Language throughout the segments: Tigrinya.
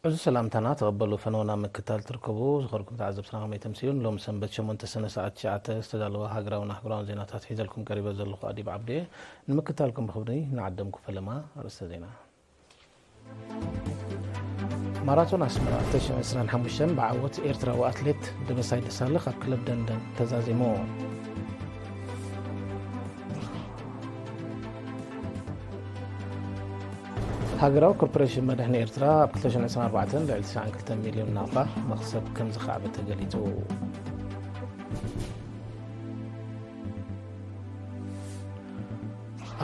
እዚ ሰላምታና ተቐበሉ። ፈነወና ምክታል ትርከቡ ዝኸርኩም ተዓዘብትና ከመይ ተምስዩን? ሎም ሰንበት ሸሞንተ ሰነ ሰዓት ትሽዓተ ዝተዳለወ ሃገራውን ኣህጉራውን ዜናታት ሒዘልኩም ቀሪበ ዘለኹ ኣዲብ ዓብዴ። ንምክታልኩም ብኽብሪ ንዓደምኩ ፈለማ። ኣርእስተ ዜና። ማራቶን ኣስመራ ክልተ ሽሕን ዕስራን ሓሙሽተን ብዓወት ኤርትራዊ ኣትሌት ደበሳይ ደሳለ ካብ ክለብ ደንደን ተዛዚሙ። ሃገራዊ ኮርፖሬሽን መድሕን ኤርትራ ኣብ ክልተ ሽሕን ዕስራን ኣርባዕተን ልዕሊ ትስዓን ክልተን ሚልዮን ናቕፋ መኽሰብ ከም ዝኸዕበ ተገሊጹ።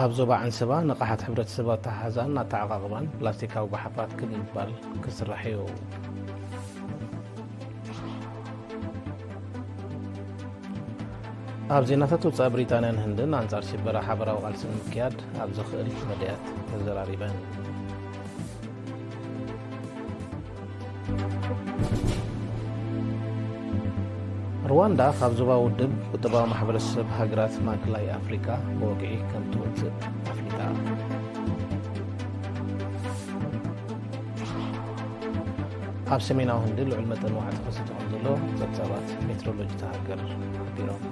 ኣብ ዞባ ዓንሰባ ንቕሓት ሕብረተሰብ ኣተሓሕዛን ኣተዓቓቕባን ፕላስቲካዊ ጓሓፋት ክብ ምባል ክስራሕ እዩ። ኣብ ዜናታት ወጻኢ፣ ብሪጣንያን ህንድን ኣንጻር ሽበራ ሓበራዊ ቃልሲ ንምክያድ ኣብ ዘኽእል መዳያት ተዘራሪበን። ሩዋንዳ ካብ ዞባ ውድብ ቁጠባዊ ማሕበረሰብ ሃገራት ማእከላይ ኣፍሪቃ ብወግዒ ከም ትወጽእ ኣፍሊጣ። ኣብ ሰሜናዊ ህንዲ ልዑል መጠን ዋዕቲ ክስቲ ከም ዘሎ ጸብጻባት ሜትሮሎጂ እታ ሃገር ሓቢሮም።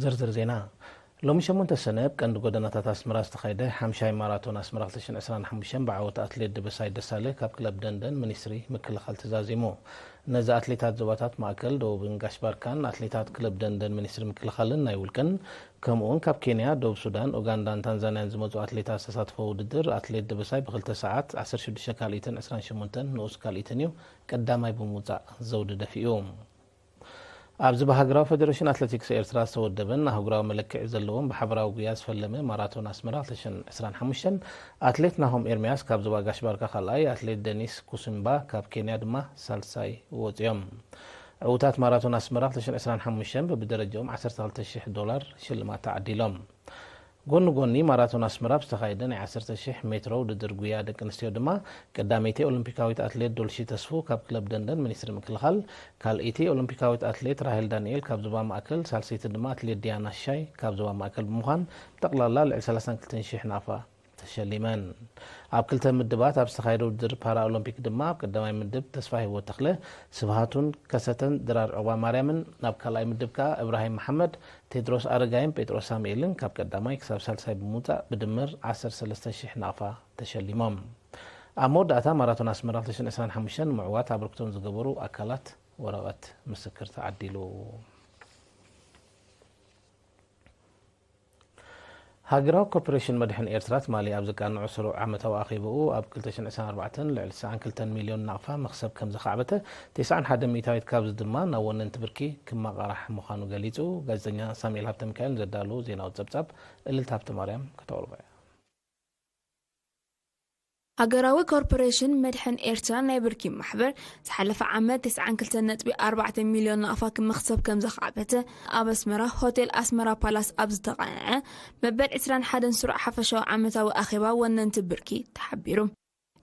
ዝርዝር ዜና። ሎሚ ሸሞንተ ሰነ ኣብ ቀንዲ ጎደናታት ኣስመራ ዝተኻየደ ሓምሻይ ማራቶን ኣስመራ ክልተ ሽሕን ዕስራን ሓሙሽተን ብዓወት ኣትሌት ደበሳይ ደሳለ ካብ ክለብ ደንደን ሚኒስትሪ ምክልኻል ተዛዚሙ። ነዚ ኣትሌታት ዞባታት ማእከል፣ ደቡብን ጋሽ ባርካን ኣትሌታት ክለብ ደንደን ሚኒስትሪ ምክልኻልን ናይ ውልቅን፣ ከምኡውን ካብ ኬንያ፣ ደቡብ ሱዳን፣ ኡጋንዳን ታንዛንያን ዝመጹ ኣትሌታት ዝተሳተፎ ውድድር፣ ኣትሌት ደበሳይ ብክልተ ሰዓት፣ ዓሰርተ ሽዱሽተ ካልኢትን ዕስራን ሸሞንተን ንኡስ ካልኢትን እዩ ቀዳማይ ብምውጻእ ዘውዲ ደፊኡ። ኣብዚ ብሃገራዊ ፌደሬሽን ኣትሌቲክስ ኤርትራ ዝተወደበን ኣህጉራዊ መለክዒ ዘለዎን ብሓበራዊ ጉያ ዝፈለመ ማራቶን ኣስመራ ክልተ ሽሕን ዕስራን ሓሙሽተን ኣትሌት ናሆም ኤርምያስ ካብ ዞባ ጋሽ ባርካ ካልኣይ፣ ኣትሌት ደኒስ ኩስምባ ካብ ኬንያ ድማ ሳልሳይ ወጺኦም። ዕዉታት ማራቶን ኣስመራ ክልተ ሽሕን ዕስራን ሓሙሽተን በብደረጃኦም ዓሰርተ ክልተ ሽሕ ዶላር ሽልማት ተዓዲሎም። ጎኒ ጎኒ ማራቶን ኣስመራ ኣብ ዝተኻየደ ናይ ዓሰርተ ሽሕ ሜትሮ ውድድር ጉያ ደቂ ኣንስትዮ ድማ ቀዳመይቲ ኦሎምፒካዊት ኣትሌት ዶልሺ ተስፉ ካብ ክለብ ደንደን ሚኒስትሪ ምክልኻል፣ ካልኣይቲ ኦሎምፒካዊት ኣትሌት ራሄል ዳንኤል ካብ ዞባ ማእከል፣ ሳልሰይቲ ድማ ኣትሌት ዲያና ሻይ ካብ ዞባ ማእከል ብምዃን ብጠቕላላ ልዕሊ ሰላሳን ክልተን ሽሕ ናቕፋ ተሸሊመን። ኣብ ክልተ ምድባት ኣብ ዝተኻየደ ውድድር ፓራኦሎምፒክ ድማ ኣብ ቀዳማይ ምድብ ተስፋ ህይወት ተኽለ፣ ስብሃቱን ከሰተን ድራር ዑቕባ ማርያምን፣ ናብ ካልኣይ ምድብ ከኣ እብራሂም መሓመድ፣ ቴድሮስ ኣረጋይን ጴጥሮስ ሳሙኤልን ካብ ቀዳማይ ክሳብ ሳልሳይ ብምውጻእ ብድምር ዓሰርተ ሰለስተ ሽሕ ናቕፋ ተሸሊሞም። ኣብ መወዳእታ ማራቶን ኣስመራ ክልተ ሽሕን ዕስራን ሓሙሽተን ምዕዋት ኣበርክቶን ዝገበሩ ኣካላት ወረቐት ምስክር ተዓዲሉ። ሃገራዊ ኮርፖሬሽን መድሕን ኤርትራ ትማሊ ኣብ ዘቃንዖ ስሩዕ ዓመታዊ ኣኼባኡ ኣብ ክልተ ሽሕን ዕስራን ኣርባዕተን ልዕሊ ትስዓን ክልተን ሚልዮን ናቕፋ መኽሰብ ከም ዘኻዕበተ፣ ተስዓን ሓደን ሚእታዊት ካብዚ ድማ ናብ ወነንቲ ብርኪ ክመቓራሕ ምዃኑ ገሊጹ። ጋዜጠኛ ሳሙኤል ሃብተሚካኤል ንዘዳለዎ ዜናዊ ጸብጻብ እልልታ ሃብተማርያም ከተቕርቦ እያ። ሃገራዊ ኮርፖሬሽን መድሕን ኤርትራ ናይ ብርኪ ማሕበር ዝሓለፈ ዓመት ተስዓን ክልተን ነጥቢ ኣርባዕተ ሚልዮን ናቕፋ ክመኽሰብ ከም ዘኻዕበተ ኣብ ኣስመራ ሆቴል ኣስመራ ፓላስ ኣብ ዝተቓንዐ መበል ዕስራን ሓደን ስሩዕ ሓፈሻዊ ዓመታዊ ኣኼባ ወነንቲ ብርኪ ተሓቢሩ።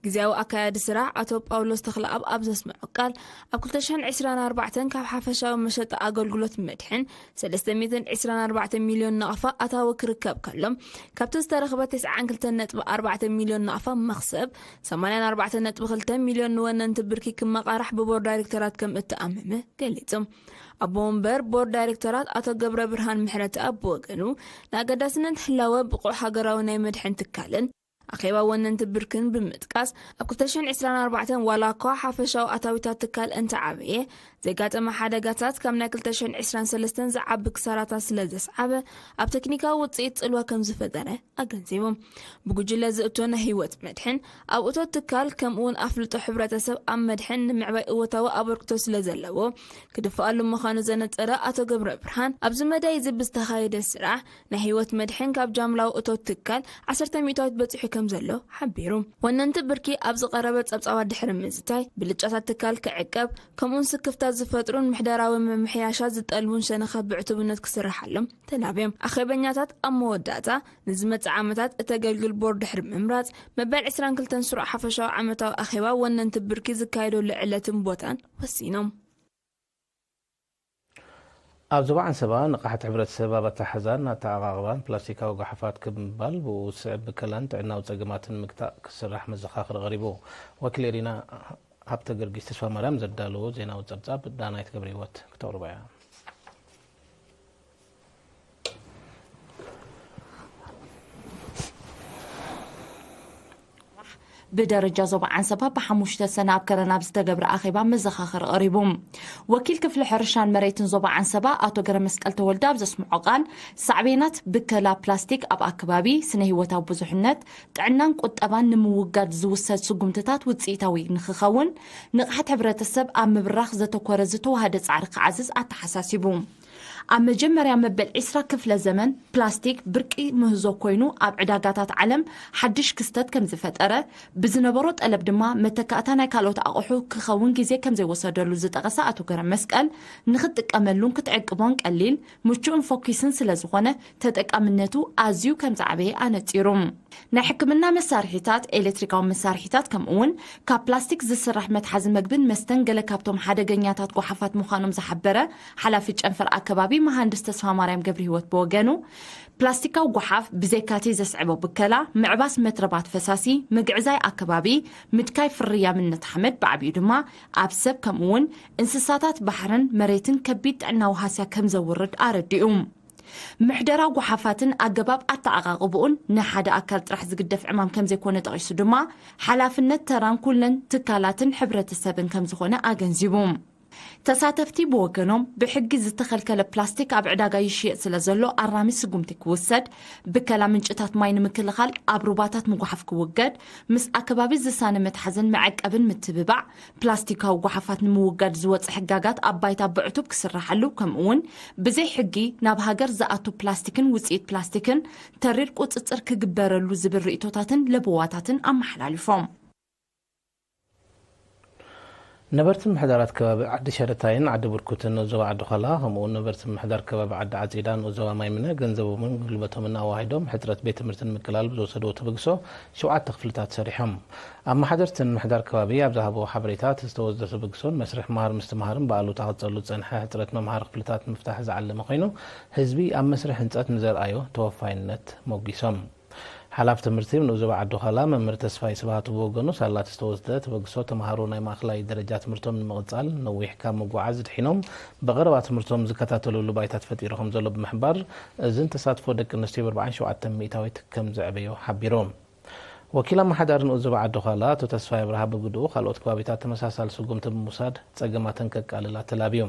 ግዝያዊ ኣካያዲ ስራሕ ኣቶ ጳውሎስ ተኽለኣብ ኣብ ዘስምዖ ቃል፣ ኣብ ክልተ ሽሕን ዕስራን ኣርባዕተን ካብ ሓፈሻዊ መሸጣ ኣገልግሎት መድሕን ሰለስተ ሚእትን ዕስራን ኣርባዕተን ሚልዮን ናቕፋ ኣታዊ ክርከብ ከሎ፣ ካብቲ ዝተረኽበ ተስዓን ክልተን ነጥቢ ኣርባዕተ ሚልዮን ናቕፋ መኽሰብ፣ ሰማንያን ኣርባዕተን ነጥቢ ክልተ ሚልዮን ንወነንቲ ብርኪ ክመቓራሕ ብቦርድ ዳይሬክተራት ከም እተኣመመ ገሊጹ። ኣቦ ወንበር ቦርድ ዳይሬክተራት ኣቶ ገብረ ብርሃን ምሕረተኣብ ብወገኑ፣ ንኣገዳስነት ህላወ ብቑዕ ሃገራዊ ናይ መድሕን ትካልን ኣኼባ ወነንቲ ብርክን ብምጥቃስ፣ ኣብ ክልተ ሽሕን ዕስራን ኣርባዕተን ዋላ እኳ ሓፈሻዊ ኣታዊታት ትካል እንተዓበየ፣ ዘጋጠመ ሓደጋታት ካብ ናይ ክልተ ሽሕን ዕስራን ሰለስተን ዝዓቢ ክሳራታት ስለ ዘስዓበ፣ ኣብ ቴክኒካዊ ውጽኢት ጽልዋ ከም ዝፈጠረ ኣገንዚቡ። ብጉጅለ ዝእቶ ናይ ህይወት መድሕን ኣብ እቶት ትካል፣ ከምኡውን ኣፍልጦ ሕብረተሰብ ኣብ መድሕን ንምዕባይ እወታዊ ኣበርክቶ ስለ ዘለዎ፣ ክድፍኣሉ ምዃኑ ዘነጸረ ኣቶ ገብረ ብርሃን፣ ኣብዚ መዳይ እዚ ብዝተኻየደ ስራሕ፣ ናይ ህይወት መድሕን ካብ ጃምላዊ እቶት ትካል ዓሰርተ ሚእታዊት በጺሑ ከም ዘሎ ሓቢሩ። ወነንቲ ብርኪ ኣብ ዝቐረበ ጸብጻባት ድሕሪ ምዝታይ፣ ብልጫታት ትካል ክዕቀብ፣ ከምኡውን ስክፍታት ዝፈጥሩን ምሕደራዊ ምምሕያሻት ዝጠልቡን ሸነኻት ብዕቱብነት ክስርሓሎም ተላብዮም። ኣኼበኛታት ኣብ መወዳእታ፣ ንዝመጽእ ዓመታት እተገልግል ቦርድ ድሕሪ ምምራጽ፣ መበል ዕስራን ክልተን ስሩዕ ሓፈሻዊ ዓመታዊ ኣኼባ ወነንቲ ብርኪ ዝካየደሉ ዕለትን ቦታን ወሲኖም። ኣብ ዞባ ዓንሰባ ንቕሓት ሕብረተሰብ ኣብ ኣተሓሕዛን ኣተዓቓቕባን ፕላስቲካዊ ጓሓፋት ክብ ምባል ብኡ ዝስዕብ ብከላን ጥዕናዊ ጸገማትን ንምግታእ ክስራሕ መዘኻኽር ቀሪቡ። ወኪል ኤሪና ሃብተ ጊዮርጊስ ተስፋማርያም ዘዳለዎ ዜናዊ ጸብጻብ ዳናይት ገብረህይወት ክተቕርቦ እያ። ብደረጃ ዞባ ዓንሰባ ብሓሙሽተ ሰነ ኣብ ከረን ኣብ ዝተገብረ ኣኼባ መዘኻኸሪ ቀሪቡ። ወኪል ክፍሊ ሕርሻን መሬትን ዞባ ዓንሰባ ኣቶ ገረመስቀል ተወልደ ኣብ ዘስምዖ ቃል፣ ሳዕቤናት ብከላ ፕላስቲክ ኣብ ኣከባቢ፣ ስነ ህይወታዊ ብዙሕነት፣ ጥዕናን ቁጠባን ንምውጋድ ዝውሰድ ስጉምትታት ውፅኢታዊ ንክኸውን፣ ንቕሓት ሕብረተሰብ ኣብ ምብራኽ ዘተኮረ ዝተዋህደ ጻዕሪ ክዓዝዝ ኣተሓሳሲቡ። ኣብ መጀመርያ መበል ዒስራ ክፍለ ዘመን ፕላስቲክ ብርቂ ምህዞ ኮይኑ ኣብ ዕዳጋታት ዓለም ሓድሽ ክስተት ከም ዝፈጠረ፣ ብዝነበሮ ጠለብ ድማ መተካእታ ናይ ካልኦት ኣቑሑ ክኸውን ግዜ ከም ዘይወሰደሉ ዝጠቐሰ ኣቶ ገረመስቀል፣ ንክትጥቀመሉን ክትዕቅቦን ቀሊል፣ ምቹእን ፎኪስን ስለ ዝኾነ ተጠቃምነቱ ኣዝዩ ከም ዝዓበየ ኣነጺሩ። ናይ ሕክምና መሳርሒታት፣ ኤሌክትሪካዊ መሳርሒታት ከምኡ እውን ካብ ፕላስቲክ ዝስራሕ መትሓዚ መግብን መስተን ገለ ካብቶም ሓደገኛታት ጓሓፋት ምዃኖም ዝሓበረ ሓላፊ ጨንፈር ኣከባቢ መሃንድስ ተስፋማርያም ገብረህይወት ብወገኑ፣ ፕላስቲካዊ ጓሓፍ ብዘይካቲ ዘስዕቦ ብከላ፣ ምዕባስ መትረባት ፈሳሲ፣ ምግዕዛይ ኣከባቢ፣ ምድካይ ፍርያምነት ሓመድ ብዓቢኡ ድማ ኣብ ሰብ ከምኡ እውን እንስሳታት ባሕርን መሬትን ከቢድ ጥዕናዊ ሃስያ ከም ዘውርድ ኣረዲኡ። ምሕደራ ጓሓፋትን ኣገባብ ኣተዓቓቕብኡን ንሓደ ኣካል ጥራሕ ዝግደፍ ዕማም ከም ዘይኮነ ጠቒሱ ድማ፣ ሓላፍነት ተራን ኩለን ትካላትን ሕብረተሰብን ከም ዝኾነ ኣገንዚቡ። ተሳተፍቲ ብወገኖም፣ ብሕጊ ዝተኸልከለ ፕላስቲክ ኣብ ዕዳጋ ይሽየጥ ስለ ዘሎ ኣራሚ ስጉምቲ ክውሰድ፣ ብከላ ምንጭታት ማይ ንምክልኻል ኣብ ሩባታት ምጉሓፍ ክውገድ፣ ምስ ኣከባቢ ዝሳነ መትሓዝን መዐቀብን ምትብባዕ፣ ፕላስቲካዊ ጓሓፋት ንምውጋድ ዝወፀ ሕጋጋት ኣብ ባይታ ብዕቱብ ክስራሓሉ፣ ከምኡ እውን ብዘይ ሕጊ ናብ ሃገር ዝኣቱ ፕላስቲክን ውፅኢት ፕላስቲክን ተሪር ቁፅፅር ክግበረሉ ዝብል ርእይቶታትን ለበዋታትን ኣመሓላሊፎም። ነበርቲ ምምሕዳራት ከባቢ ዓዲ ሸረታይን ዓዲ ብርኩትን ንኡስ ዞባ ዓዲ ዃላ፣ ከምኡ እውን ነበርቲ ምምሕዳር ከባቢ ዓዲ ዓፂዳ ንኡስ ዞባ ማይምነ ገንዘቦምን ጉልበቶምን ኣዋሂዶም ሕፅረት ቤት ትምህርቲ ንምቅላል ብዝወሰድዎ ተበግሶ ሸውዓተ ክፍልታት ሰሪሖም። ኣመሓደርትን ምምሕዳር ከባቢ ኣብ ዝሃብዎ ሓበሬታ፣ እቲ ዝተወስደ ተበግሶን መስርሕ መሃር ምስትምሃርን ብኣሉታ ክፀሉ ዝፀንሐ ሕፅረት መምሃሪ ክፍልታት ንምፍታሕ ዝዓለመ ኮይኑ፣ ህዝቢ ኣብ መስርሕ ህንፀት ንዘርኣዮ ተወፋይነት ሞጊሶም። ሓላፊ ትምህርቲ ንኡስ ዞባ ዓዲ ዃላ መምህር ተስፋይ ስብሃቱ ብወገኑ፣ ሳላ እቲ ዝተወስደ ተበግሶ ተምሃሮ ናይ ማእኸላይ ደረጃ ትምህርቶም ንምቕፃል ነዊሕ ካብ ምጉዓዝ ድሒኖም ብቐረባ ትምህርቶም ዝከታተልሉ ባይታ ተፈጢሩ ከም ዘሎ ብምሕባር፣ እዝን ተሳትፎ ደቂ ኣንስትዮ ብኣርባዓን ሸውዓተን ሚእታዊት ከም ዘዕበዮ ሓቢሩ። ወኪል ኣመሓዳሪ ንኡስ ዞባ ዓዲ ዃላ ኣቶ ተስፋይ ኣብርሃ ብግድኡ፣ ካልኦት ከባቢታት ተመሳሳሊ ስጉምቲ ብምውሳድ ፀገማተን ከቃልላ ተላብዩ።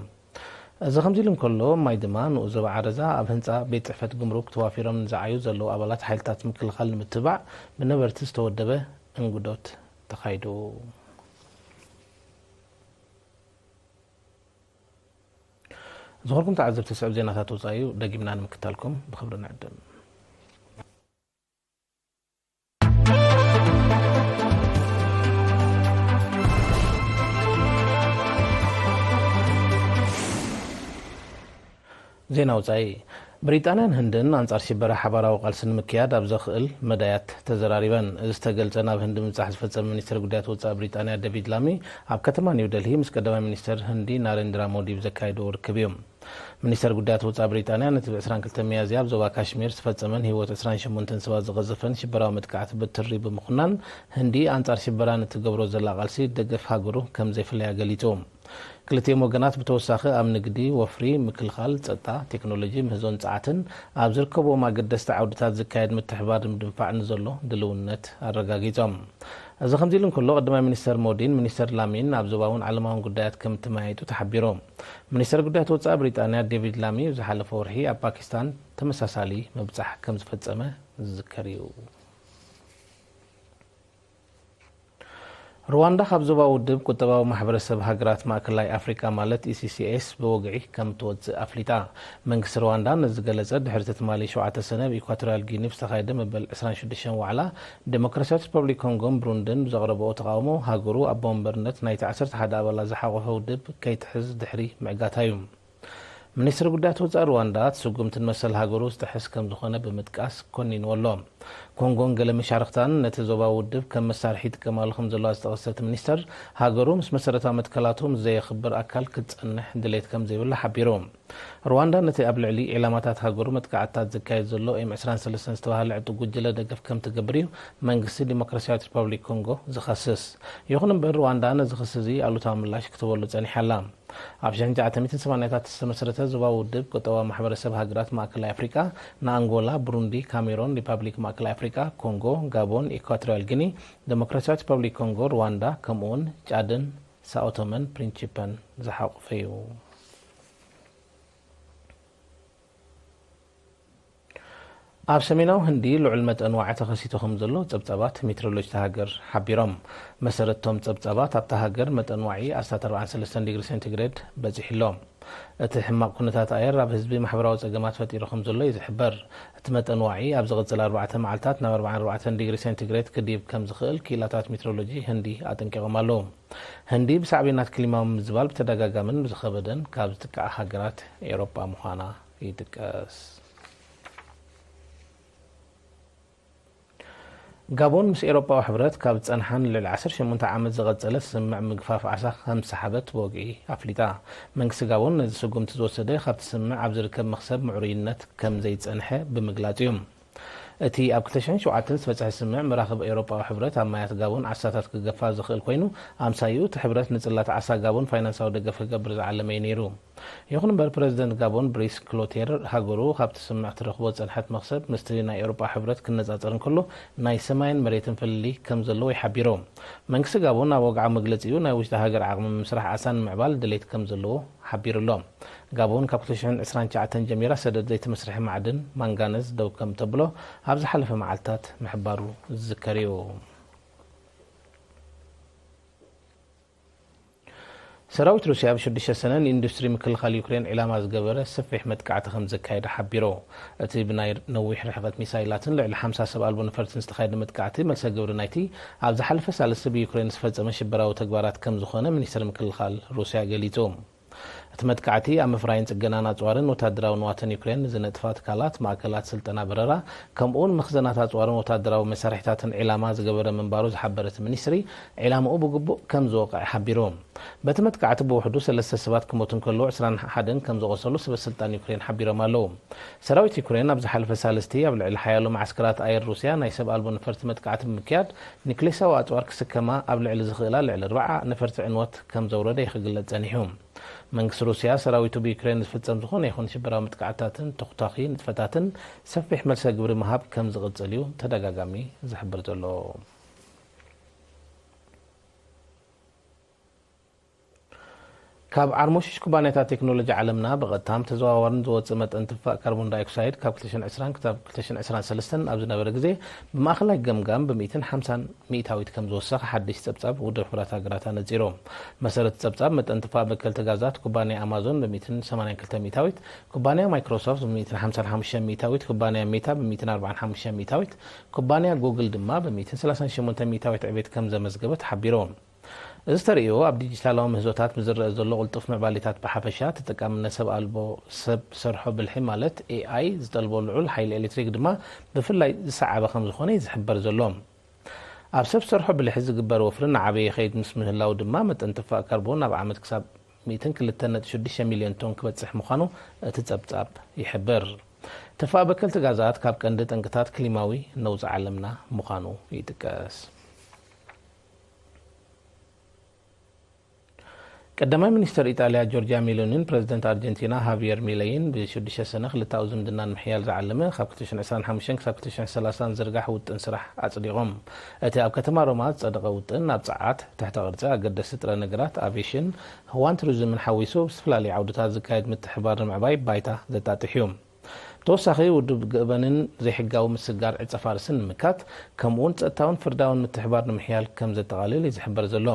እዚ ከምዚ ኢሉ እንከሎ፣ ማይ ድማ ንኡስ ዞባ ዓረዛ ኣብ ህንፃ ቤት ፅሕፈት ጉምሩክ ተዋፊሮም ንዝዓዩ ዘለዉ ኣባላት ሓይልታት ምክልኻል ንምትብባዕ ብነበርቲ ዝተወደበ እንግዶት ተኻይዱ። ዝኾንኩም ተዓዘብቲ፣ ስዕብ ዜናታት ወፃኢ እዩ፣ ደጊምና ንምክታልኩም ብኽብሪ ንዕድም። ዜና ወጻኢ። ብሪጣንያን ህንድን ኣንጻር ሽበራ ሓባራዊ ቃልሲ ንምክያድ ኣብ ዘኽእል መዳያት ተዘራሪበን። እዚ ዝተገልጸ ናብ ህንዲ ምብጻሕ ዝፈጸመ ሚኒስትር ጉዳያት ወጻኢ ብሪጣንያ ዴቪድ ላሚ ኣብ ከተማ ኒው ደልሂ ምስ ቀዳማይ ሚኒስትር ህንዲ ናሬንድራ ሞዲ ብዘካየድዎ ርክብ እዩ። ሚኒስተር ጉዳያት ወጻኢ ብሪጣንያ ነቲ ብ ዕስራን ክልተን ሚያዝያ ኣብ ዞባ ካሽሚር ዝተፈጸመን ህይወት ዕስራን ሸሞንተን ሰባት ዝቐዘፈን ሽበራዊ መጥቃዕቲ ብትሪ ብምኹናን፣ ህንዲ ኣንጻር ሽበራ ንትገብሮ ዘላ ቃልሲ ደገፍ ሃገሩ ከም ዘይፍለያ ገሊጹ። ክልቲኦም ወገናት ብተወሳኺ ኣብ ንግዲ፣ ወፍሪ፣ ምክልኻል፣ ጸጥታ፣ ቴክኖሎጂ፣ ምህዞን ጸዓትን ኣብ ዝርከብዎም ኣገደስቲ ዓውድታት ዝካየድ ምትሕብባር ንምድንፋዕ ንዘሎ ድልውነት ኣረጋጊጾም። እዚ ከምዚ ኢሉ እንከሎ፣ ቀዳማይ ሚኒስተር ሞዲን ሚኒስተር ላሚን ኣብ ዞባውን ዓለማውን ጉዳያት ከም እተመያየጡ ተሓቢሩ። ሚኒስተር ጉዳያት ወጻኢ ብሪጣንያ ዴቪድ ላሚ ዝሓለፈ ወርሒ ኣብ ፓኪስታን ተመሳሳሊ ምብጻሕ ከም ዝፈጸመ ዝዝከር እዩ። ሩዋንዳ ካብ ዞባዊ ውድብ ቁጠባዊ ማሕበረሰብ ሃገራት ማእከላይ ኣፍሪቃ ማለት ኢ ሲ ሲ ኤስ ብወግዒ ከም እትወጽእ ኣፍሊጣ። መንግስቲ ሩዋንዳ ነዚ ዝገለጸ ድሕሪ እቲ ትማሊ ሸውዓተ ሰነ ኣብ ኢኳቶርያል ጊኒ ብዝተኻየደ መበል ዕስራን ሽዱሽተን ዋዕላ፣ ዴሞክራሲያዊት ሪፐብሊክ ኮንጎን ብሩንድን ብዘቕረብኦ ተቓውሞ፣ ሃገሩ ኣቦ ወንበርነት ናይቲ ዓሰርተ ሓደ ኣባላት ዝሓቖፈ ውድብ ከይትሕዝ ድሕሪ ምዕጋታ እዩ። ሚኒስትሪ ጉዳያት ወጻኢ ሩዋንዳ፣ እቲ ስጉምቲ ንመሰል ሃገሩ ዝጥሕስ ከም ዝኾነ ብምጥቃስ ኮኒንዎ ኣሎ። ኮንጎን ገለ መሻርኽታን ነቲ ዞባዊ ውድብ ከም መሳርሒ ይጥቀማሉ ከም ዘለዋ ዝጠቐሰት ሚኒስተር፣ ሃገሩ ምስ መሰረታዊ መትከላቱ ምስ ዘየኽብር ኣካል ክትጸንሕ ድሌት ከም ዘይብላ ሓቢሩ። ሩዋንዳ ነቲ ኣብ ልዕሊ ዒላማታት ሃገሩ መጥቃዕትታት ዘካየድ ዘሎ ኤም ዕስራን ሰለስተን ዝተባህለ ዕጡቕ ጉጅለ ደገፍ ከም ትገብር እዩ መንግስቲ ዲሞክራሲያዊት ሪፓብሊክ ኮንጎ ዝኸስስ። ይኹን እምበር፣ ሩዋንዳ ነዚ ክሲ እዚ ኣሉታዊ ምላሽ ክትህበሉ ጸኒሓ ኣላ። ኣብ ሽሕን ትሽዓተ ሚእትን ሰማንያታት ዝተመስረተ ዞባዊ ውድብ ቁጠባዊ ማሕበረሰብ ሃገራት ማእከላይ ኣፍሪቃ፣ ንኣንጎላ፣ ብሩንዲ፣ ካሜሮን፣ ሪፓብሊክ ማእከላይ ኣፍሪቃ፣ ኮንጎ፣ ጋቦን፣ ኢኳቶሪያል ጊኒ፣ ዲሞክራሲያዊት ሪፓብሊክ ኮንጎ፣ ሩዋንዳ፣ ከምኡውን ጫድን ሳኦቶመን ፕሪንቺፐን ዝሓቖፈ እዩ። ኣብ ሰሜናዊ ህንዲ ልዑል መጠን ዋዒ ተኸሲቱ ከም ዘሎ ጸብጻባት ሜትሮሎጂ እታ ሃገር ሓቢሮም። መሰረት እቶም ጸብጻባት፣ ኣብታ ሃገር መጠን ዋዒ ኣስታት ኣርባዓን ሰለስተን ዲግሪ ሴንቲግሬድ በጺሑ ኣሎ። እቲ ሕማቕ ኩነታት ኣየር ኣብ ህዝቢ ማሕበራዊ ጸገማት ፈጢሩ ከም ዘሎ እዩ ዝሕበር። እቲ መጠን ዋዒ ኣብ ዝቕጽል ኣርባዕተ መዓልታት ናብ ኣርባዓን ኣርባዕተን ዲግሪ ሴንቲግሬድ ክድይብ ከም ዝኽእል ክኢላታት ሜትሮሎጂ ህንዲ ኣጠንቂቖም ኣለዉ። ህንዲ ብሳዕቤናት ክሊማዊ ምምዝባል ብተደጋጋምን ብዝኸበደን ካብ ዝጥቅዓ ሃገራት ኤውሮጳ ምዃና ይጥቀስ። ጋቦን ምስ ኤውሮጳዊ ሕብረት ካብ ዝጸንሓ ንልዕሊ ዓሰርተ ሸሞንተ ዓመት ዝቐጸለ ስምምዕ ምግፋፍ ዓሳ ከም ዝሰሓበት ብወግዒ ኣፍሊጣ። መንግስቲ ጋቦን ነዚ ስጉምቲ ዝወሰደ፣ ካብቲ ስምምዕ ኣብ ዝርከብ መኽሰብ ምዕሩይነት ከም ዘይጸንሐ ብምግላጽ እዩ። እቲ ኣብ ክልተ ሽሕን ሸውዓተን ዝተበጽሐ ስምምዕ፣ መራኽብ ኤውሮጳዊ ሕብረት ኣብ ማያት ጋቦን ዓሳታት ክገፋ ዝኽእል ኮይኑ፣ ኣምሳይኡ እቲ ሕብረት ንጽላት ዓሳ ጋቦን ፋይናንሳዊ ደገፍ ክገብር ዝዓለመ እዩ ነይሩ። ይኹን እምበር፣ ፕረዚደንት ጋቦን ብሪስ ክሎቴር፣ ሃገሩ ካብቲ ስምምዕ ትረኽቦ ዝጸንሐት መኽሰብ ምስቲ ናይ ኤውሮጳ ሕብረት ክነጻጸር እንከሎ፣ ናይ ሰማይን መሬትን ፍልልይ ከም ዘለዎ ይሓቢሩ። መንግስቲ ጋቦን ኣብ ወግዓዊ መግለጺኡ፣ ናይ ውሽጢ ሃገር ዓቕሚ ምምስራሕ ዓሳ ንምዕባል ድሌት ከም ዘለዎ ሓቢሩ ኣሎ። ጋቦን ካብ ክልተ ሽሕን ዕስራን ትሽዓተን ጀሚራ ሰደድ ዘይትመስርሒ ማዕድን ማንጋነዝ ደው ከም ተብሎ ኣብ ዝሓለፈ መዓልታት ምሕባሩ ዝዝከር እዩ። ሰራዊት ሩስያ ኣብ ሽዱሽተ ሰነ ንኢንዱስትሪ ምክልኻል ዩክሬን ዒላማ ዝገበረ ሰፊሕ መጥቃዕቲ ከም ዘካየደ ሓቢሩ። እቲ ብናይ ነዊሕ ርሕቀት ሚሳይላትን ልዕሊ ሓምሳ ሰብ ኣልቦ ነፈርትን ዝተኻየደ መጥቃዕቲ፣ መልሰ ግብሪ ናይቲ ኣብ ዝሓለፈ ሳልስቲ ብዩክሬን ዝተፈጸመ ሽበራዊ ተግባራት ከም ዝኾነ ሚኒስትሪ ምክልኻል ሩስያ ገሊጹ። እቲ መጥቃዕቲ ኣብ ምፍራይን ጽገናን ኣጽዋርን ወታደራዊ ንዋትን ዩክሬን ዝነጥፋ ትካላት፣ ማእከላት ስልጠና በረራ፣ ከምኡውን መኽዘናት ኣጽዋርን ወታደራዊ መሳርሒታትን ዒላማ ዝገበረ ምንባሩ ዝሓበረ እቲ ሚኒስትሪ፣ ዒላምኡ ብግቡእ ከም ዝወቕዐ ሓቢሩ። በቲ መጥቃዕቲ ብውሕዱ ሰለስተ ሰባት ክሞቱ እንከለዉ፣ ዕስራን ሓደን ከም ዝቖሰሉ ሰበ ስልጣን ዩክሬን ሓቢሮም ኣለዉ። ሰራዊት ዩክሬን ኣብ ዝሓለፈ ሳልስቲ ኣብ ልዕሊ ሓያሎ መዓስከራት ኣየር ሩስያ ናይ ሰብ ኣልቦ ነፈርቲ መጥቃዕቲ ብምክያድ፣ ኒክሌሳዊ ኣጽዋር ክስከማ ኣብ ልዕሊ ዝኽእላ ልዕሊ ኣርብዓ ነፈርቲ ዕንወት ከም ዘውረደ እዩ ክግለጽ ጸኒሑ። መንግስቲ ሩስያ፣ ሰራዊቱ ብዩክሬን ዝፍጸም ዝኾነ ይኹን ሽበራዊ መጥቃዕትታትን ተኹታኺ ንጥፈታትን ሰፊሕ መልሰ ግብሪ ምሃብ ከም ዝቕጽል እዩ ተደጋጋሚ ዝሕብር ዘሎ። ካብ ዓርሞሽሽ ኩባንያታት ቴክኖሎጂ ዓለምና ብቐጥታን ብተዘዋዋርን ዝወጽእ መጠን ትፋእ ካርቦን ዳይኦክሳይድ፣ ካብ ክልተ ሽሕን ዕስራን ክሳብ ክልተ ሽሕን ዕስራን ሰለስተን ኣብ ዝነበረ ግዜ፣ ብማእኸላይ ገምጋም ብሚእትን ሓምሳን ሚእታዊት ከም ዝወሰኸ ሓድሽ ጸብጻብ ውድብ ሕቡራት ሃገራት ኣነጺሩ። መሰረት ጸብጻብ፣ መጠን ትፋእ በከልቲ ጋዛት ኩባንያ ኣማዞን ብሚእትን ሰማንያን ክልተ ሚእታዊት፣ ኩባንያ ማይክሮሶፍት ብሚእትን ሓምሳን ሓሙሽተን ሚእታዊት፣ ኩባንያ ሜታ ብሚእትን ኣርባዓን ሓሙሽተን ሚእታዊት፣ ኩባንያ ጉግል ድማ ብሚእትን ሰላሳን ሸሞንተን ሚእታዊት ዕቤት ከም ዘመዝገበ ተሓቢሩ። እዚ ተርእዮ፣ ኣብ ዲጂታላዊ ምህዞታት ብዝረአ ዘሎ ቅልጡፍ ምዕባሌታት ብሓፈሻ፣ ተጠቃምነት ሰብ ኣልቦ፣ ሰብ ሰርሖ ብልሒ ማለት ኤ ኣይ ዝጠልቦ ልዑል ሓይሊ ኤሌክትሪክ ድማ ብፍላይ ዝሰዓበ ከም ዝኾነ እዩ ዝሕበር ዘሎ። ኣብ ሰብ ሰርሖ ብልሒ ዝግበር ወፍሪ እናዓበየ ይኸይድ ምስ ምህላው ድማ፣ መጠን ትፋእ ካርቦን ኣብ ዓመት ክሳብ ሚእትን ክልተን ነጥቢ ሽዱሽተ ሚልዮን ቶን ክበጽሕ ምዃኑ እቲ ጸብጻብ ይሕብር። ትፋእ በከልቲ ጋዛት ካብ ቀንዲ ጠንቅታት ክሊማዊ ነውጺ ዓለምና ምዃኑ ይጥቀስ። ቀዳማይ ሚኒስተር ኢጣልያ ጆርጅያ ሜሎኒን ፕረዚደንት ኣርጀንቲና ሃቪየር ሚለይን ብሽዱሽተ ሰነ ክልተኣዊ ዝምድና ንምሕያል ዝዓለመ ካብ ክልተ ሽሕን ዕስራን ሓሙሽተን ክሳብ ክልተ ሽሕን ሰላሳን ዝርጋሕ ውጥን ስራሕ ኣጽዲቖም። እቲ ኣብ ከተማ ሮማ ዝጸደቐ ውጥን፣ ኣብ ጸዓት፣ ትሕተ ቅርጺ፣ ኣገደስቲ ጥረ ነገራት፣ ኣቪዬሽን፣ ህዋን ቱሪዝምን ሓዊሱ፣ ኣብ ዝተፈላለዩ ዓውድታት ዝካየድ ምትሕብባር ንምዕባይ ባይታ ዘጣጥሕ እዩ። ብተወሳኺ፣ ውዱብ ገበንን ዘይሕጋዊ ምስግጋር ዕጸ ፋርስን ንምምካት፣ ከምኡውን ጸጥታውን ፍርዳውን ምትሕብባር ንምሕያል ከም ዘጠቓልል እዩ ዝሕበር ዘሎ።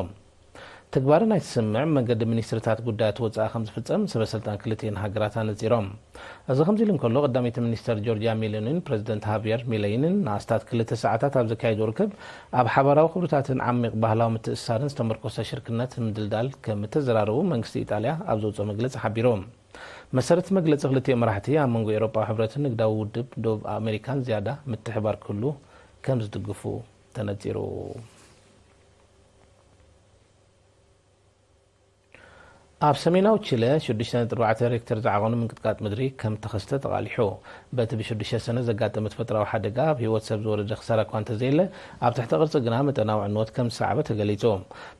ትግባረ ናይቲ ስምምዕ ብመንገዲ ሚኒስትሪታት ጉዳያት ወጻኢ ከም ዝፍጸም ሰበ ስልጣን ክልቲኤን ሃገራት ኣነጺሮም። እዚ ከምዚ ኢሉ እንከሎ፣ ቀዳመይቲ ሚኒስተር ጆርጅያ ሜሎኒን ፕረዚደንት ሃቪየር ሚለይንን ንኣስታት ክልተ ሰዓታት ኣብ ዘካየዶ ርክብ፣ ኣብ ሓባራዊ ክብርታትን ዓሚቕ ባህላዊ ምትእስሳርን ዝተመርኮሰ ሽርክነት ንምድልዳል ከም እተዘራረቡ መንግስቲ ኢጣልያ ኣብ ዘውጽኦ መግለጺ ሓቢሩ። መሰረት መግለጺ ክልቲኦም መራሕቲ ኣብ መንጎ ኤውሮጳዊ ሕብረትን ንግዳዊ ውድብ ደቡብ ኣሜሪካን ዝያዳ ምትሕባር ክህሉ ከም ዝድግፉ ተነጺሩ። ኣብ ሰሜናዊ ቺለ ሽዱሽተ ነጥቢ ኣርባዕተ ሬክተር ዝዓቐኑ ምንቅጥቃጥ ምድሪ ከም ተኸስተ ተቓሊሑ። በቲ ብ ሽዱሽተ ሰነ ዘጋጠመ ተፈጥሮኣዊ ሓደጋ ኣብ ህይወት ሰብ ዝወረደ ክሳራ እኳ እንተዘየለ፣ ኣብ ትሕተ ቅርጺ ግና መጠናዊ ዕንወት ከም ዝሰዓበ ተገሊጹ።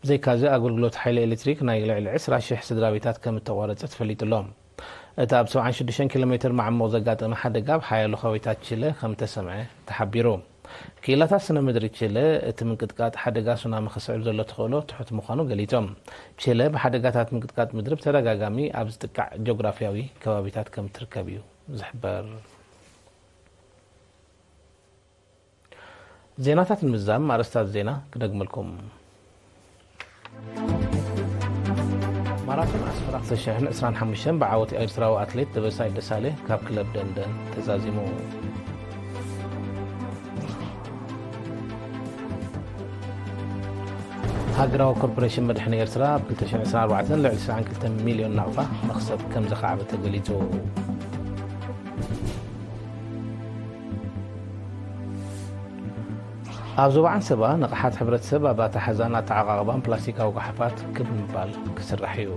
ብዘይካዚ ኣገልግሎት ሓይሊ ኤሌክትሪክ ናይ ልዕሊ ዕስራ ሽሕ ስድራ ቤታት ከም እተቋረጸ ተፈሊጡ ኣሎ። እቲ ኣብ ሰብዓን ሽዱሽተን ኪሎ ሜትር መዓሙቕ ዘጋጠመ ሓደጋ ኣብ ሓያሎ ከባቢታት ቺለ ከም እተሰምዐ ተሓቢሩ። ክኢላታት ስነ ምድሪ ቺለ፣ እቲ ምንቅጥቃጥ ሓደጋ ሱናሚ ከስዕብ ዘሎ ተኽእሎ ትሑት ምዃኑ ገሊጾም። ቺለ ብሓደጋታት ምንቅጥቃጥ ምድሪ ብተደጋጋሚ ኣብ ዝጥቃዕ ጂኦግራፍያዊ ከባቢታት ከም እትርከብ እዩ ዝሕበር። ዜናታት ንምዝዛም ኣርእስታት ዜና ክደግመልኩም። ማራቶን ኣስመራ ክልተ ሽሕን ዕስራን ሓሙሽተን ብዓወት ኤርትራዊ ኣትሌት ደበሳይ ደሳለ ካብ ክለብ ደንደን ተዛዚሙ። ሃገራዊ ኮርፖሬሽን መድሕን ኤርትራ ኣብ ክልተ ሽሕን ዕስራን ኣርባዕተን ልዕሊ ዕስራን ክልተን ሚልዮን ናቕፋ መኽሰብ ከም ዘኻዕበ ተገሊጹ። ኣብ ዞባ ዓንሰባ ንቕሓት ሕብረተሰብ ኣብ ኣተሓዛን ኣተዓቓቕባን ፕላስቲካዊ ጓሓፋት ክብ ምባል ክስራሕ እዩ።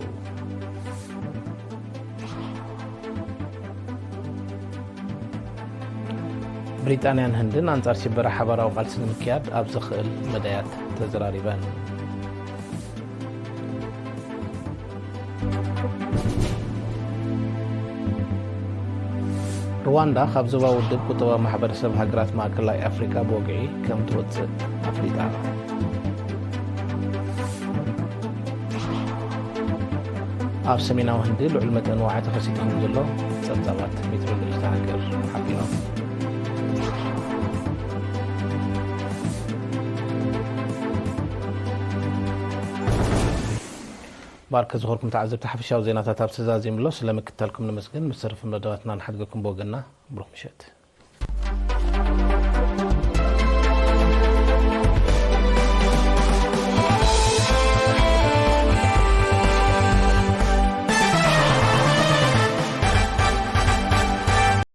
ብሪጣንያን ህንድን ኣንጻር ሽበራ ሓባራዊ ቃልሲ ንምክያድ ኣብ ዘኽእል መዳያት ተዘራሪበን። ሩዋንዳ ካብ ዞባ ውድብ ቁጠባዊ ማሕበረሰብ ሃገራት ማእከላይ ኣፍሪቃ ብወግዒ ከም ትወጽእ ኣፍሊጣ። ኣብ ሰሜናዊ ህንዲ ልዑል መጠን ዋዒ ተኸሲቱ ከም ዘሎ ጸብጻባት ሜትሮሎጂ እታ ሃገር ሓቢሮም። ባርከ ዝኾርኩም ተዓዘብቲ ሓፈሻዊ ዜናታት ኣብ ተዛዚምሎ ስለ ምክታልኩም ነመስግን። ምስ ተረፈ መደባትና ንሓድገኩም ብወገንና ብሩኽ ምሸት።